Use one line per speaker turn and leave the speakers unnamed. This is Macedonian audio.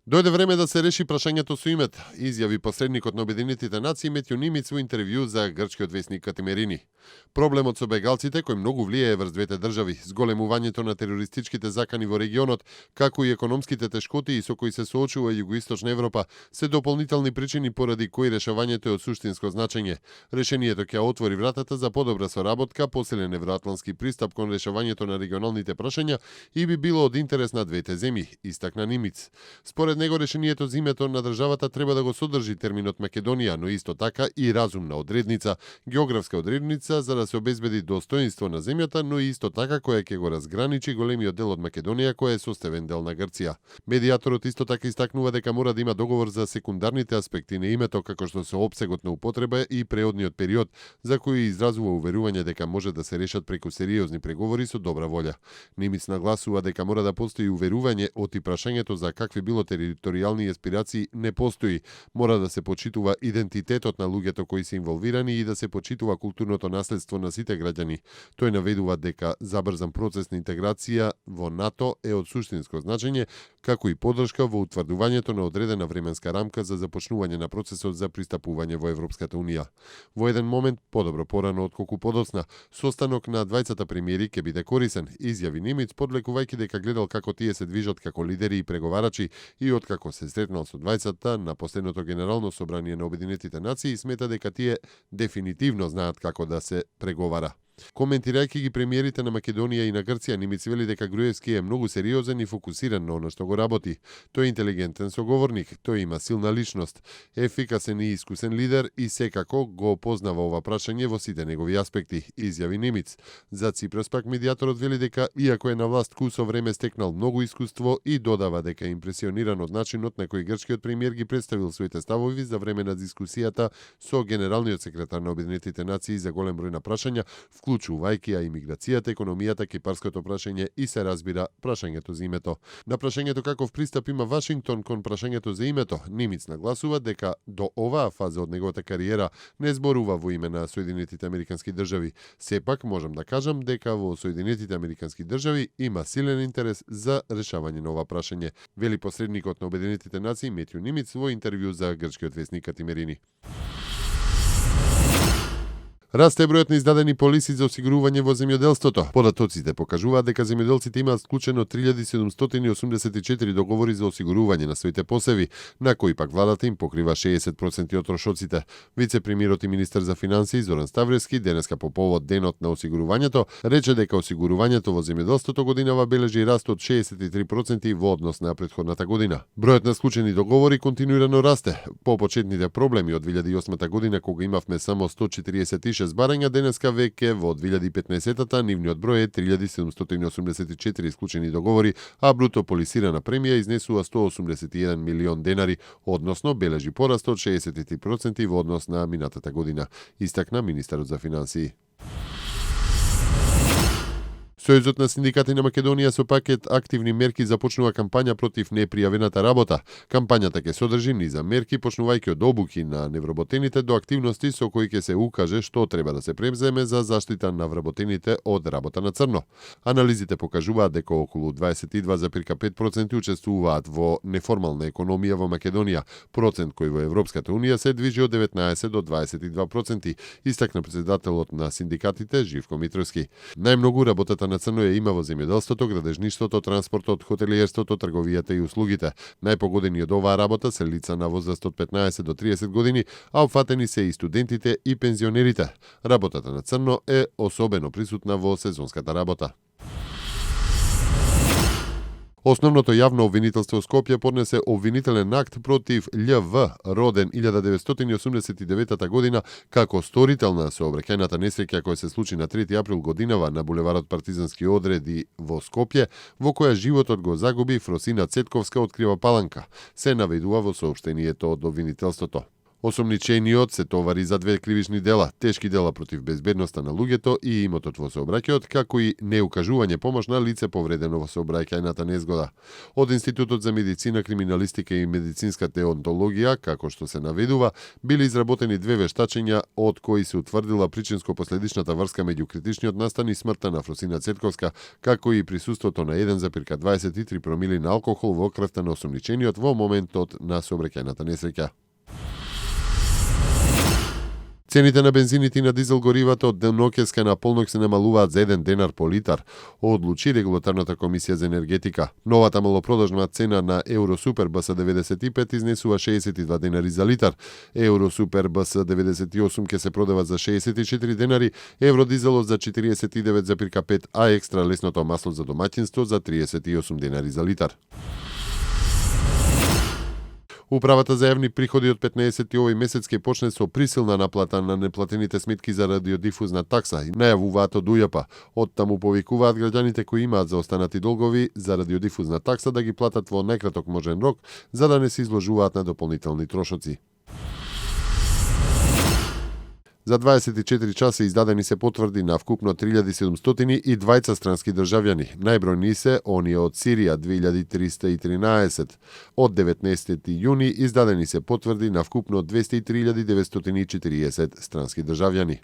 Дојде време да се реши прашањето со името, изјави посредникот на Обединетите нации Метју Нимиц во интервју за грчкиот весник Катимерини. Проблемот со бегалците, кој многу влијае врз двете држави, зголемувањето на терористичките закани во регионот, како и економските тешкоти со кои се соочува Југоисточна Европа, се дополнителни причини поради кои решавањето е од суштинско значење. Решението ќе отвори вратата за подобра соработка, посилен евроатлантски пристап кон решавањето на регионалните прашања и би било од интерес на двете земји, истакна Нимиц. Според него решението за името на државата треба да го содржи терминот Македонија, но исто така и разумна одредница, географска одредница за да се обезбеди достоинство на земјата, но и исто така која ќе го разграничи големиот дел од Македонија кој е составен дел на Грција. Медијаторот исто така истакнува дека мора да има договор за секундарните аспекти на името, како што се опсегот на употреба и преодниот период, за кој изразува уверување дека може да се решат преку сериозни преговори со добра волја. Нимиц нагласува дека мора да постои уверување оти прашањето за какви било територијални аспирации не постои. Мора да се почитува идентитетот на луѓето кои се инволвирани и да се почитува културното наследство на сите граѓани. Тој наведува дека забрзан процес на интеграција во НАТО е од суштинско значење, како и подршка во утврдувањето на одредена временска рамка за започнување на процесот за пристапување во Европската унија. Во еден момент, подобро порано отколку подоцна, состанок на двајцата премиери ќе биде корисен, изјави Нимиц, подлекувајќи дека гледал како тие се движат како лидери и преговарачи и откако се сретнал со двајцата на последното генерално собрание на Обединетите нации, смета дека тие дефинитивно знаат како да се преговара. Коментирајќи ги премиерите на Македонија и на Грција, Нимиц вели дека Груевски е многу сериозен и фокусиран на она што го работи. Тој е интелигентен соговорник, тој има силна личност, ефикасен и искусен лидер и секако го познава ова прашање во сите негови аспекти, изјави Нимиц. За Ципрос пак медијаторот вели дека иако е на власт кусо време стекнал многу искуство и додава дека е импресиониран од начинот на кој грчкиот премиер ги представил своите ставови за време на дискусијата со генералниот секретар на Обединетите нации за голем број на прашања, вклучувајќи и имиграцијата, економијата, кипарското прашање и се разбира прашањето за името. На прашањето каков пристап има Вашингтон кон прашањето за името, Нимиц нагласува дека до оваа фаза од неговата кариера не зборува во име на Соединетите Американски држави. Сепак можам да кажам дека во Соединетите Американски држави има силен интерес за решавање на ова прашање, вели посредникот на Обединетите нации Метју Нимиц во интервју за грчкиот весник Катимерини. Расте бројот на издадени полиси за осигурување во земјоделството. Податоците покажуваат дека земјоделците имаат склучено 3784 договори за осигурување на своите посеви, на кои пак владата им покрива 60% од трошоците. Вице-премиерот и министер за финансии Зоран Ставревски денеска по повод денот на осигурувањето рече дека осигурувањето во земјоделството годинава бележи раст од 63% во однос на претходната година. Бројот на склучени договори континуирано расте. По почетните проблеми од 2008 година кога имавме само 146 барања, денеска веќе во 2015-та нивниот број е 3784 исклучени договори, а бруто полисирана премија изнесува 181 милион денари, односно бележи пораст од 63% во однос на минатата година, истакна министерот за финансии. Сојузот на синдикати на Македонија со пакет активни мерки започнува кампања против непријавената работа. Кампањата ќе содржи низа мерки, почнувајќи од обуки на невработените до активности со кои ќе се укаже што треба да се преземе за заштита на вработените од работа на црно. Анализите покажуваат дека околу 22,5% учествуваат во неформална економија во Македонија, процент кој во Европската унија се движи од 19 до 22%, истакна председателот на синдикатите Живко Митровски. Најмногу работата на црно ја има во земјоделството, градежништвото, транспортот, хотелиерството, трговијата и услугите. Најпогодени од оваа работа се лица на возраст од 15 до 30 години, а опфатени се и студентите и пензионерите. Работата на црно е особено присутна во сезонската работа. Основното јавно обвинителство Скопје поднесе обвинителен акт против љ.в. роден 1989 година како сторител на сообраќајната несреќа која се случи на 3 април годинава на булеварот Партизански одреди во Скопје, во која животот го загуби Фросина Цетковска од Крива Паланка, се наведува во соопштението од обвинителството. Осомничениот се товари за 2 кривични дела, тешки дела против безбедноста на луѓето и имотот во сообраќајот, како и неукажување помош на лице повредено во сообраќајната незгода. Од Институтот за медицина, криминалистика и медицинска деонтологија, како што се наведува, били изработени 2 вештачења од кои се утврдила причинско-последичната врска меѓу критичниот настан и смртта на Фросина Цетковска, како и присуството на 1,23 промили на алкохол во крвта на осомничениот во моментот на сообраќајната несреќа. Цените на бензините и на дизел горивата од деноќеска на полнок се намалуваат за 1 денар по литар, одлучи Регулаторната комисија за енергетика. Новата малопродажна цена на Евросупер БС 95 изнесува 62 денари за литар, Евросупер БС 98 ќе се продава за 64 денари, евродизелот за 49,5, а екстра лесното масло за домаќинство за 38 денари за литар. Управата за јавни приходи од 15 овој месец ќе почне со присилна наплата на неплатените сметки за радиодифузна такса, најавуваат од УЈП. Оттаму повикуваат граѓаните кои имаат заостанати долгови за радиодифузна такса да ги платат во најкраток можен рок, за да не се изложуваат на дополнителни трошоци. За 24 часа издадени се потврди на вкупно 3702 странски државјани. Најбројни се оние од Сирија 2313. Од 19 јуни издадени се потврди на вкупно 203.940 странски државјани.